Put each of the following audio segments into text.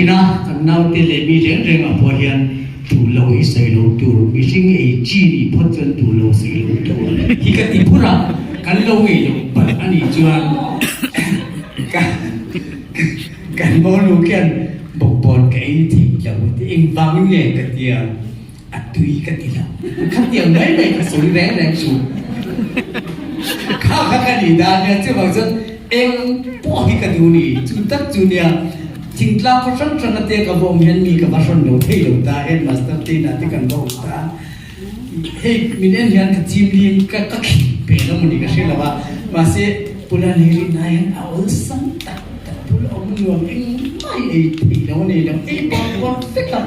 thin a, kan naute leh mi reng reng ah pawh hian tul lo hi sawi lo tur, mihring ei chi nih phawt chuan tul lo sawi lo tur hi ka ti phur a, kan lo ngei lo palh a nih chuan ka kan mawlu khian bawkbawn ka ei thei lo ti engvangin nge ka tia. A tui ka ti lo. Khatiang mai mai ka sawi reng reng chu. Kha kha ka nih dan nia chuvang chuan eng pawh hi ka duh ni. Chu tak chu nia thingtlang khaw hrang hrang ate ka va awm hian mi ka va hrawn lo thei lo ta headmaster te inah te kan va awm ta. Hei min en hian ka chim lim ka ka khim ve lo maw ni ka hre lo a. Mahse Pula nei rin ai hian a awlsam tak tak bul awm nuam engmah hi ei theih lo a nei lo. Ei bawrh bawrh vek a.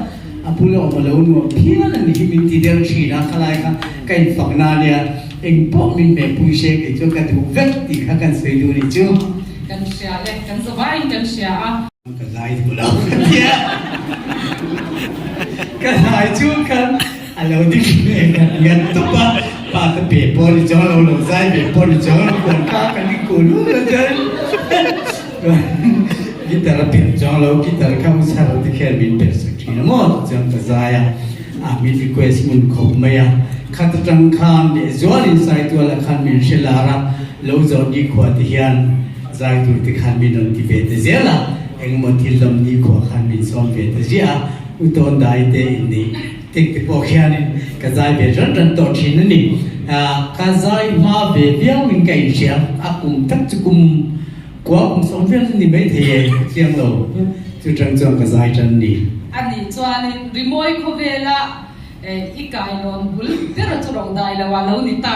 A bul a awm a lo nuam phian a ni hi min ti der thin a, khalai kha ka infak na nia, engpawh min hmehpui se kei chuan ka duh vek tih kha kan sawi duh a nih chu. Kan hria le, kan zavaiin kan hria a. Ka zai duh lo ka tia, ka zai chu khan a lo dik ve ngat ngat tawp a, pa te pe pawh ni chuang lo, lo zai ve pawh ni chuang lo, kuan kha kan inkul ul a chuan. Guitar a perh chuang lo, guitar kha u chhar te khian min perh sak thin a maw ti chuan ka zai a, a min request ngun khawp mai a, khat atang khan leh zualin Saituala khan min hre lar a, lo zawh nikhua te hian zai tur te khan min rawn ti ve ta zel a, engemaw thil lam nikhua khan min sawm ve ta ziah a, u tawn dai te inneih tek te pawh khianin ka zai ve ran ran tawh thin a ni. Ka zai hma ve viauin ka inhria, a kum tak chu kum. Kua kum 90 chu ni mai thei e, ka chiang lo. Chu tang chuan ka zai tan ni. A nih chuanin rimawi khawvela i kailawn bul ber chu ro dai lo a lo ni ta.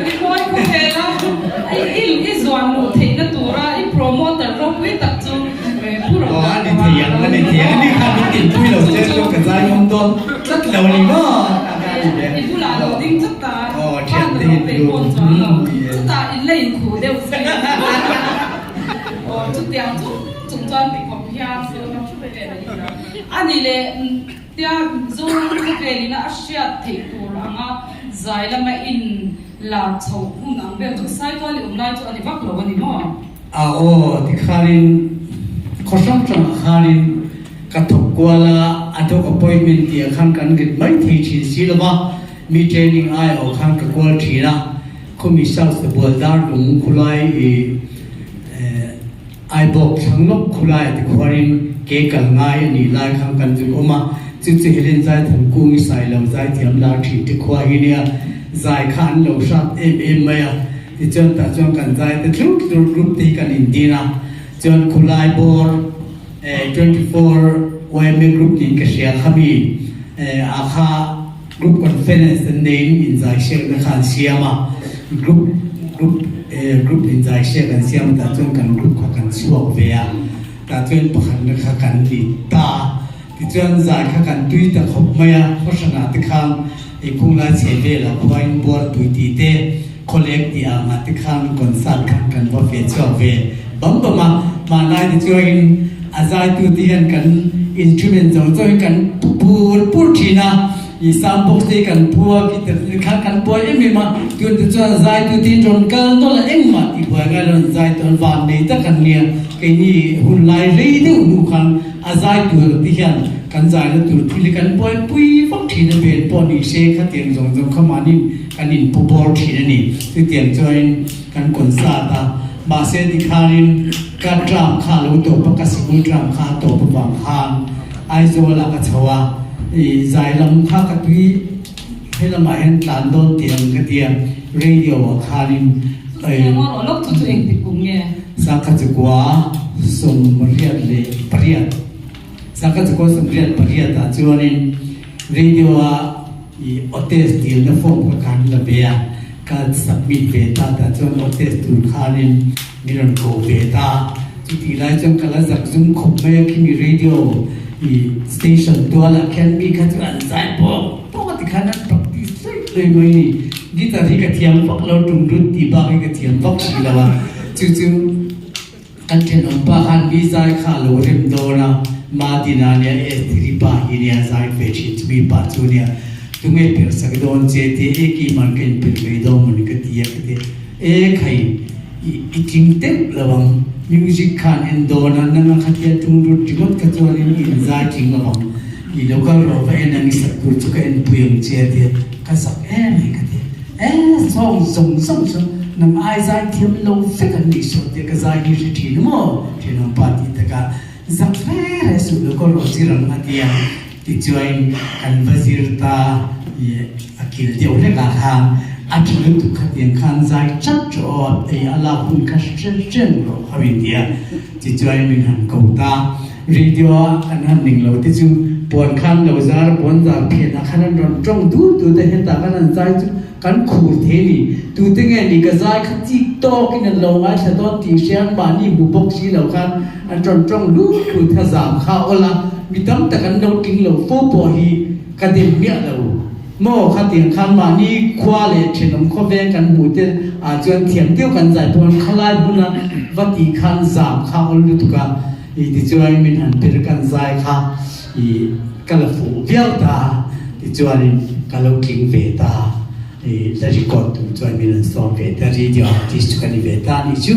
Rimawi khawvela i zuan luh theihna tura i promoter ropui tak chu Pu ro dai lo a lo ni ta. Tlat lo ni maw? I bulah lo ding tlat a, pa na lo peih pawn chuang lo, chutah in la inkhuh deuh zui. Aw chutiang chung chung chuan ti khawp hian a ni leh tia Zoram khawvelina a hriat theih tur anga zai lama in lar chhoh hun ang vel chu Saitual i awm lai chu a ni vak lo a ni maw? A aw tikhanin khaw hrang hrangah khanin Ka thawk kual a, a thawk appointment tih ah khan kan rit mai thei thin si lo va, mi training ai awh khan ka kual thin a, khumi South Bual dar lung khulai i Aibawk thlang lawk khulai a ti khuarin ke kal ngai a nih lai khan kan zuk awm a, chu chu Helen Zaitham kung i sai lo zaithiam lar thin te khua hi nia, zai kha an lo hrat em em mai a, tichuan tah chuan kan zai te thlur thlur group te hi kan indin a, chuan khulai bawr. 24 YMA group tiin ka hria khami a kha group conference an neiin inzaihsiakna kha an siam a, group group group inzaihsiak an siam a tah chuan kan group kha kan chhuak ve a, tah chuan pakhatna kha kan ni ta a, tichuan zai kha kan tui ta khawp mai a, khawhranah te khan Eikhung lai chhe velah khuain buarpui tih te, Khawleng tih ang ah te khan concert khan kan va ve chhuak ve bam bam a, hmanlai te chuanin a zaitu te hian kan instrument zawng zawng hi kan pu pur pur thin a, i sound box te hi kan pu a, guitar te kha kan buai em em a, tun te chuan zaitu te hi rawn kal nawlh a engmah tih buai ngai lo an zai tawn van nei tak an nia, keini hun lai rei deuh hnu khan a zai tur te hian kan zaina tur thil hi kan buaipui vak thin a, ven pawh ni se khatiang zawng zawng kha mahni Kan inpu bawr thin a ni. Chutiang chuanin kan concert a, mahse tikhanin ka tram kha a lo tawp a, ka sikul tram kha a tawp avang khan Aizawl-ah ka chho a, i zai lam kha ka tui he lamah hian tlan dawn tih ang ka ti a, radio-ah khanin Chutiang erawh lawk chu chu engtik kum nge? 1988, 1988 ah chuanin radio-ah I aw test dilna form kha kan la ve a, ka submit ve ta tah chuan aw test tur khanin min rawn ko ve ta. Chutih lai chuan ka la zak zum khawp mai a, khimi radio i station tualah khian mi kha chu an zai pawk pawk a tikhan an practice hlei hlei mai a ni. Guitar hi ka thiam vak lo, tumrut tih bak hi ka thiam vak si lo a, chu chu. Kan thenawm pa khan mi zai kha a lo rem dawn a, Madina nia Estiri pa hi nia zai ve thin chu mi pa chu nia tunge perh sak dawn che tia e ki man ka inperh mai dawn mawni ka ti a ka ti. E khai, i i tling teuh lo ang, music khan en dawn a, nanga khatia tung rut ringawt kha chuanin i inzai tling lo ang, i lo kal rawh va en ang i sak tur chu ka en pui ang che a ti a, ka zak em mai ka ti a, e song zawng zawng chu nang ai zai thiam lo vek an nih sawn tia ka zai hi hre thin maw thenawmpa tih takah zak hle hle suh lo kal rawh zir ang a ti a. Tichuan kan va zir ta i a kil deuh hlek ah khan a tha lutuk khatiang khan zai chat rawh aw ei a lak hun kha hre reng rawh kha min ti a. Tichuan min han ko ta. Radio a kan han ning lo te chu puan khan lo zar puan zar phen ah khan an rawn tawng dut dut a hetah khan an zai chu kan khur thei a ni. Tute nge ni ka zai kha chik tawk in an lo ngaithla dawn tih hria an mahni hmu bawk si lo khan An rawn tawng lut lut kha zam kha awl a, mi tam tak an lo tling lo fo pawh hi ka dem miah lo maw? Khatiang khan mahni khua leh thenawm khawveng kan hmuh te ah chuan thiam deuh kan zai pawh an khalai hmun a va tih khan zam kha awl lutuk a, i tichuan min han pir kan zai kha i ka la fuh viau ta tichuanin ka lo tling ve ta i la record tur chuan min han sawm ve ta, radio artist chu ka ni ve ta a nih chu.